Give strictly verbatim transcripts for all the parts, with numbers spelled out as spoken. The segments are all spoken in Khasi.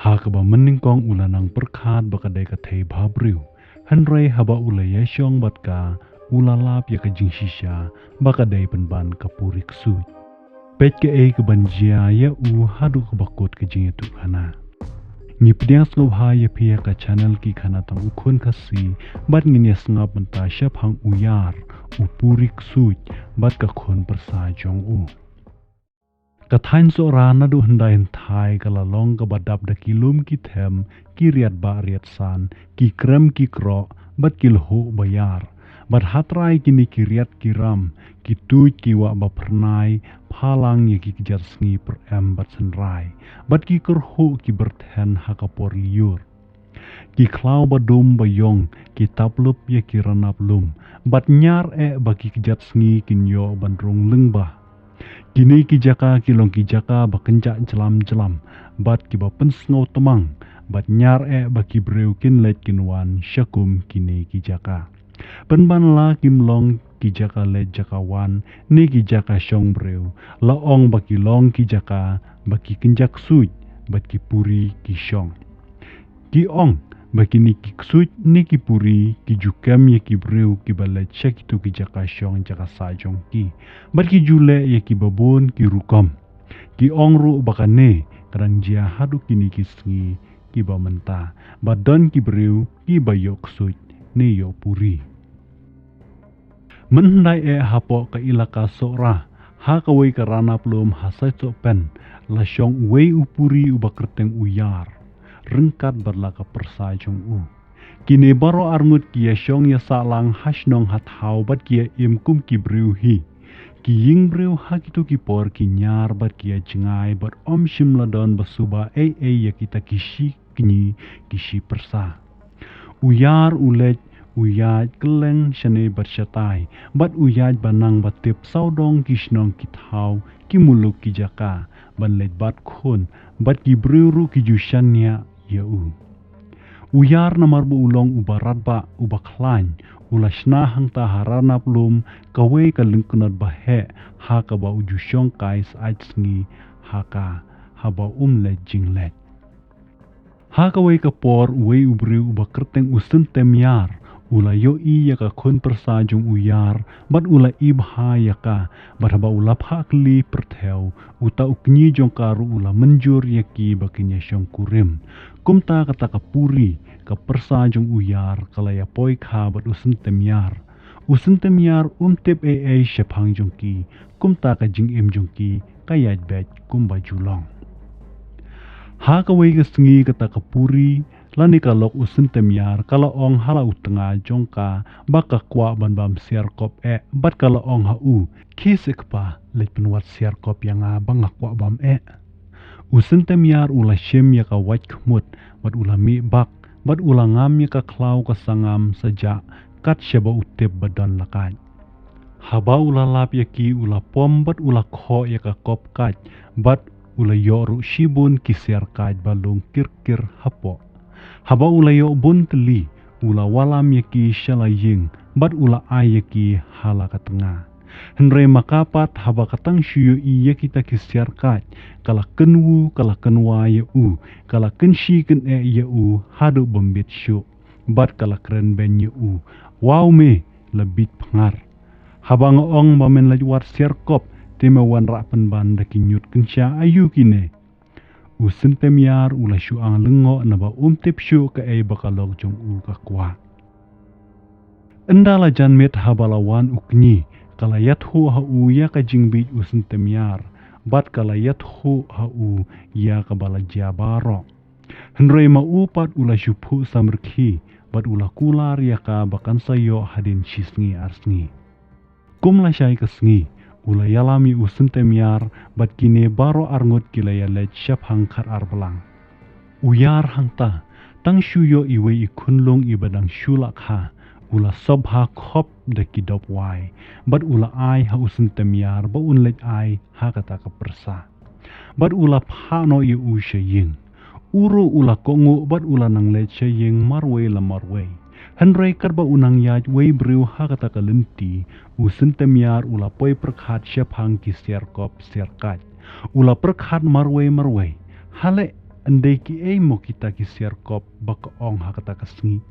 Ha kaba mynnyngkong u la nang pyrkhat ba ka dei ka thei bhabriew. Hynrei haba u la ïashong bad ka, u la lap ïa ka jingshisha ba ka dei pynban ka puri ksuid. Peit kaei kaban jia ïa u haduh kaba kut ka jingïathuhkhana. Ngi pdiang sngewbha ïa phi ha ka channel Ki Khana Tang U Khun Khasi, bad ngin ïa sngap mynta shaphang u Ïar, u puri ksuid, bad ka khun pyrsa jong u. Ka thaiñ Sohra naduh hyndai hynthai ka la long kaba dap da ki lum ki them, ki riat bah riat san, ki krem ki kroh, bad ki lhuh ba ïar. Bad ha trai kine ki riat ki ram, ki tuid ki wah ba phyrnai, phalang ïa ki kjat sngi pyrem bad synrai. Bad ki kyrhuh ki byrthen ha ka por lyiur. Ki khlaw ba dum ba ïong, ki taplup ïa ki ranap lum. Bad ñiar eh ba ki kjat sngi kin ïoh ban rung lyngba. Kine ki jaka ki long ki jaka ba kynjah jlam jlam, bad kiba pynsngew tmang, bad ñiar eh ba ki briew kin leit kin wan sha kum kine ki jaka. Pynban la kim long ki jaka leit jaka wan, ne ki jaka shong briew, la ong ba ki long ki jaka ba ki kynjah ksuid, bad ki puri ki shong. Ki ong ba kine ki ksuid ne ki puri ki ju kem ïa ki briew kiba leit sha kito ki jaka shong jaka sah jong ki. Bad ki ju leh ïa kiba bun ki rukom. Ki ong ruh ba kane ka dang jia haduh kine ki sngi kiba mynta. Ba don ki briew kiba ïoh ksuid ne ïoh puri. Mynhyndai eh hapoh ka ilaka Sohra, ha kawei ka ranap lum ha Saisohpen, la shong uwei u puri uba kyrteng u Ïar, ryngkat bad la ka pyrsa jong u. Kine baroh arngut ki ïashong ïasah lang ha shnong ha thaw bad ki ïa im kum ki briew hi. Ki ïing briew ha kito ki por ki ñiar bad ki ïa jngai bad ym shym la don ba suba ei ei ïa kita ki shi kñi ki shi pyrsa. U Ïar u leit, u ïaid kylleng shane bad shatai, bad u ïaid ba nang ba tip sawdong ki shnong ki thaw, ki muluk ki jaka, ban leit bat khun, bad ki briew ruh ki ju shaniah ïa u. U Ïar namar ba u long uba radbah, uba khlaiñ, u la shna hangta ha ranap lum, kawei ka lyngknot ba heh, ha kaba u ju shong kai syaid sngi, ha ka, haba um leit jingleit. Ha kawei ka por uwei u briew uba kyrteng u Syntem Ïar, u la ïohi ïa ka khun pyrsa jong u Ïar, bad u la ibha ïa ka, bad haba u la phah kylli pyrthew, uta u kñi jong ka ruh u la mynjur ïa ki ba kin ïa shong kurim. Kumta kata ka puri, ka pyrsa jong u Ïar, ka la ïa poi kha bad u Syntem Ïar. U Syntem Ïar um tip ei ei shaphang jong ki, kumta ka jingim jong ki, ka ïaid beit kumba ju long. Ha kawei ka sngi kata ka puri, lane ka lok u Syntem Ïar, ka la ong ha la u tnga jong ka, ba ka kwah ban bam siar kop eh, bad ka la ong ha u, khie seh kpa, leit pynwad siar kop ïa nga ba nga kwah bam eh. U Syntem Ïar u la shim ïa ka wait khmut, bad u la mih bak, bad u la ngam ïa ka khlaw ka sangam sajah, kat shaba u tip ba don la kait. Haba u la lap ïa ki u la pom bad u la khoh ïa ka kop kait, bad u la ïoh ruh shibun ki siar kait ba lung kir kir hapoh. Haba u la ïoh bun tylli, u la wallam ïa ki sha la ïing, bad u la ai ïa ki ha la ka tnga. Hynrei makapat haba ka tang shu ïohi ïa kita ki siar kait, ka la kynwu, ka la kynwa ïa u, ka la kynshi kyneh ïa u, haduh bym bit shuh, bad ka la kren beiñ ïa u, "Waw me, la bit pyngar. Haba nga ong ba men leit wad siar kop, te me wanrah pynban da ki ñiut kynsha aïu kine?" U Syntem Ïar u la shu ang lyngngoh naba um tip shuh kaei ba ka lok jong u ka kwah. Ynda la jan miet haba la wan u kñi, ka la ïathuh ha u ïa ka jingbit u Syntem Ïar, bad ka la ïathuh ha u ïa kaba la jia baroh. Hynrei ma u pat u la shu phuh samrkhie, bad u la kular ïa ka ba kan sa ïoh hadien shi sngi ar sngi. Kum lashai ka sngi, u la ïalam ïa u Syntem Ïar, bad kine baroh arngut ki la ïaleit shaphang Khatar Blang. U Ïar hangta, tang shu ïoh iwei i khunlung iba dang shu lah kha, u la sop ha khop da ki dop wai, bad u la ai ha u Syntem Ïar ba un leit ai ha kata ka pyrsa. Bad u la phah noh ïa u sha ïing. U ruh u la kohnguh bad u la nang leit sha ïing marwei la marwei. Hynrei katba u nang ïaid wei briew ha kata ka lynti, u Syntem Ïar u la poi pyrkhat shaphang ki siar kop siar kait. U la pyrkhat marwei marwei. Haleh, Yn dei kiei mo kita ki siar kop ba ka ong ha kata ka sngi?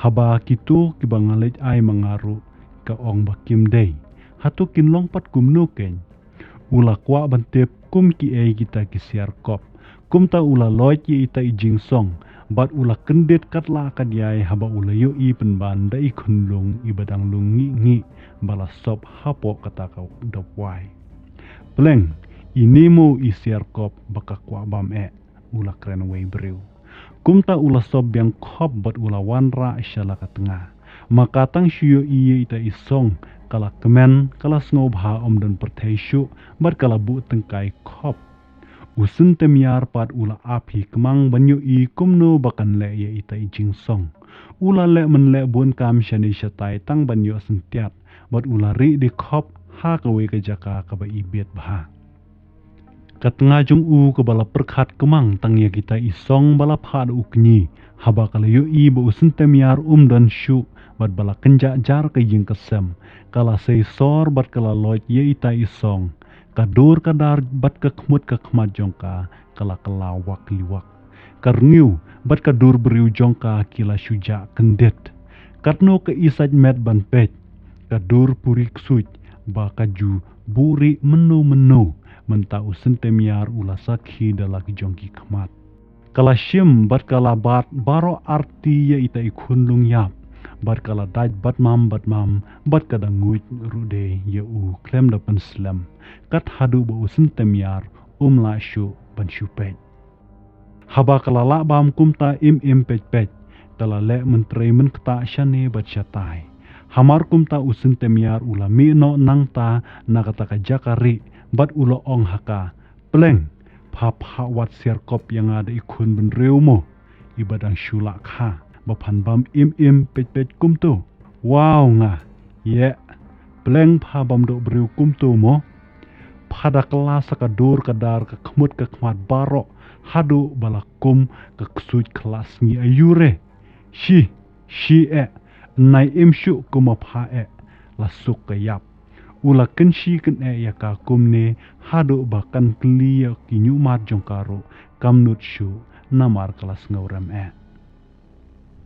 Haba kito kiba nga leit ai ma nga ruh ka ong ba kim dei, hato kin long pat kumno keiñ? U la kwah ban tip kum kiei kita ki siar kop. Kumta u la loit ïa ita i jingsong bad u la kyndit katba lah ka diai haba u la ïohi pynban da i khunlung iba dang lung ngi ngi ba la sop hapoh kata ka dop wai. Pleng, ine mo i siar kop ba ka kwah bam eh? U la kren wei briew. Kumta u la sop biang khop bad u la wanrah sha la ka tnga. Ma ka tang shu ïohi ïa ita i song, ka la kmen, ka la sngewbha ym don pyrthei shuh bad ka la buh tyngkai khop. U Syntem Ïar pat u la ap hi kmang ban ïohi kumno ba kan leh ïa ita i jingsong. U la leh mynleh bun kam shane shatai tang ban ïoh syntiat bad u la rieh de khop ha kawei ka jaka kaba i biet bha. Ka tnga jong u kaba la pyrkhat kmang tang ïa kita i song ba la phah da u kñi, haba ka la ïohi ba u Syntem Ïar um don shuh bad ba la kynjah jar ka ïing ka sem, ka la sei sor bad ka la loit ïa ita i song. Ka dur ka dar bad ka khmut ka khmat jong ka ka la kylla wak li wak. Ka rngiew bad ka dur briew jong ka ki la shu jah kyndit. Katno ka isait met ban peit, ka dur puri ksuid ba ka ju buhrieh mynno mynno. Mynta u Syntem Ïar u la sakhi da la ki jong ki khmat. Ka la shim bad ka la bat baroh arti ïa ita i khunlung ïap bad ka la dait bad mam bad mam bad ka dang nguid ruh de ïa u khlem da pynslem, kat haduh ba u Syntem Ïar um lah shuh ban shu peit. Haba ka la lah bam kumta im im peit peit, ka la leh myntrei mynktah shane bad shatai. Hamar kumta u Syntem Ïar u la mih noh nangta na kata ka jaka rieh bad u la ong ha ka, pleng, pha phah wat siar kop ïa nga da i khun bynriew mo, iba dang shu lah kha ba phan bam im im peit peit kumto. Wow nga, ïeh, pleng pha bam doh briew kumto mo. Pha da kylla sa ka dur ka dar ka khmut ka khmat baroh haduh ba la kum ka ksuid khla sngi aïu re. Shi, shi eh, nai im shuh kum ma pha eh, la suk ka ïap. U la kynshi kyneh ïa ka kumne haduh ba kan kylli ïa ki ñiuhmat jong ka ruh kam nud shuh namar ka la sngewrem eh.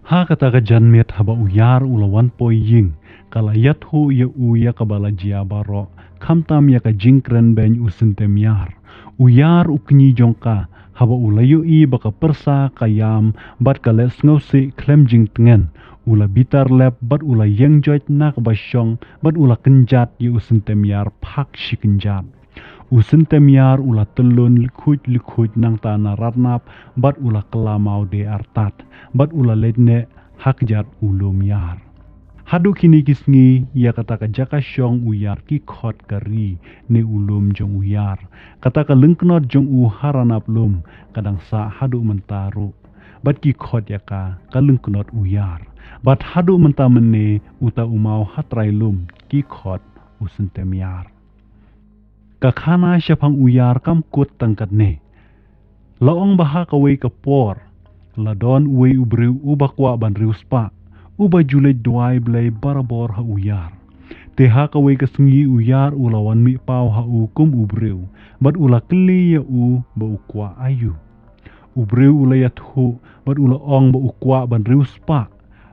Ha kata ka janmiet haba u Ïar u la wan poi ïing, ka la ïathuh ïa u ïa kaba la jia baroh, khamtam ïa ka jingkren beiñ u Syntem Ïar. U Ïar u kñi jong ka, haba u la ïohi ba ka pyrsa ka ïam bad ka leh sngewsih khlem jingtngen, u la bitar lep bad u la ïeng joit na kaba shong bad u la kynjat ïa u Syntem Ïar phak shi kynjat. U Syntem Ïar u la tyllun likhuid likhuid nangta na Radnap bad u la kylla maw de artat bad u la leit neh ha kjat u lum Ïar. Haduh kine ki sngi ïa kata ka jaka shong u Ïar ki khot ka ri ne u lum jong u Ïar. Kata ka lyngknot jong u ha Radnap lum ka dang sah haduh mynta ruh. Bad ki khot ïa ka ka lyngknot u Ïar. Bad haduh mynta mynne uta u maw ha trai lum ki khot u Syntem Ïar. Ka khana shaphang u Ïar kam kut tang katne. La ong ba ha kawei ka por la don uwei u briew uba kwah ban riewspah, uba ju leit duwai Blei barabor ha u Ïar. Te ha kawei ka sngi u Ïar u la wan mih paw ha u kum u briew bad u la kylli ïa u ba u kwah aïu. U briew u la ïathuh bad u la ong ba u kwah ban riewspah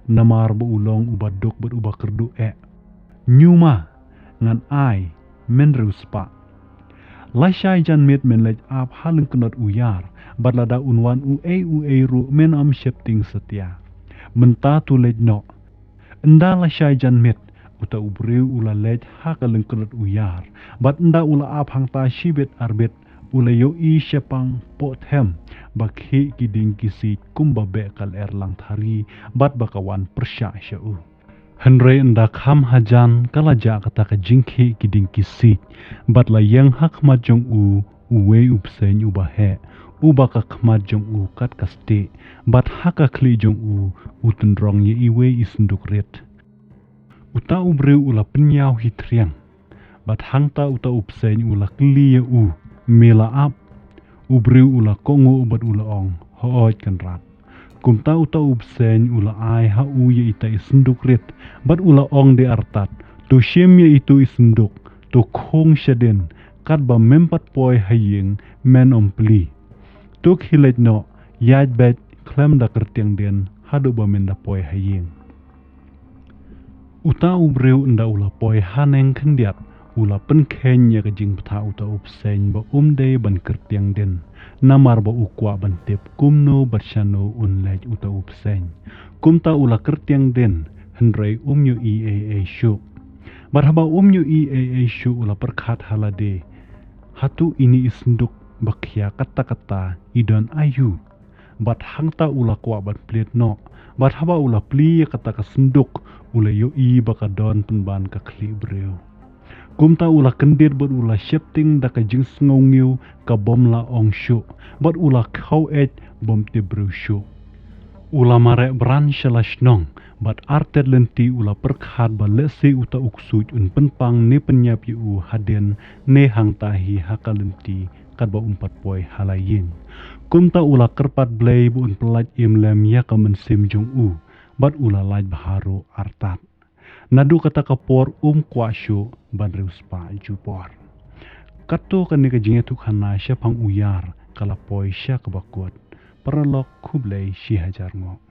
namar ba u long uba duk bad uba kyrduh eh. Ñiuma, ngan ai men riewspah. Lashai janmiet men leit ap ha lyngknot u Ïar bad lada un wan uei uei ruh men ym sheptieng satia. Mynta to leit noh. Ynda lashai janmiet uta u briew u la leit ha ka lyngknot u Ïar bad ynda u la ap hangta shibit arbit u la ïohi shaphang pohthem ba khih ki dieng ki siej kumba beh ka lyer langthari bad ba ka wan pyrshah sha u. Hynrei ynda kham hajan ka la jah kata ka jingkhih ki dieng ki siej bad la ïeng ha khmat jong u uwei u bseiñ uba heh, uba ka khmat jong u kat ka stieh bad ha ka khlieh jong u u tynrong ïa iwei i synduk rit. Uta u briew u la pynïaw hi thriang. Bad hangta uta u bseiñ u la kylli ïa u, me la ap? U briew u la kohnguh bad u la ong, hooid Kynrad. Kumta uta u bseiñ u la ai ha u ïa ita i synduk rit bad u la ong de artat, to shim ïa itu i synduk, to khung shadien, katba mem pat poi ha ïing men ym plie. To khie leit noh, ïaid beit khlem da kyrtiang dien haduh ba men da poi ha ïing. Uta u briew ynda u la poi haneng khyndiat, u la pynkheiñ ïa ka jingbthah uta u bseiñ ba um dei ban kyrtiang dien, namar ba u kwah ban tip kumno bad shano un leit uta u bseiñ. Kumta u la kyrtiang dien, hynrei um ïohi ei ei shuh. Bad haba um ïohi ei ei shuh u la pyrkhat ha lade, hato ine i synduk ba khia katta katta i don aïu? Bad hangta u la kwah ban plied noh, bad haba u la plie ïa kata ka synduk, u la ïohi ba ka don pynban ka khlieh briew. Kumta u la kyndit bad u la sheptieng da ka jingsngewngiew ka bym la ong shuh, bad u la khaw eit bym tip briew shuh. U la mareh bran sha la shnong, bad artet lynti u la pyrkhat ba lehse uta u ksuid un pynpang ne pynïap ïa u hadien ne hangta hi ha ka lynti katba um pat poi ha la ïing. Kumta u la kyrpad Blei ba un pyllait im lem ïa ka mynsiem jong u, bad u la lait bha ruh artat. Naduh kata ka por um kwah shuh ban riewspah jubor. Kato kane ka jingïathuhkhana shaphang u Ïar ka la poi sha kaba kut. Paralok, khublei shihajar nguh.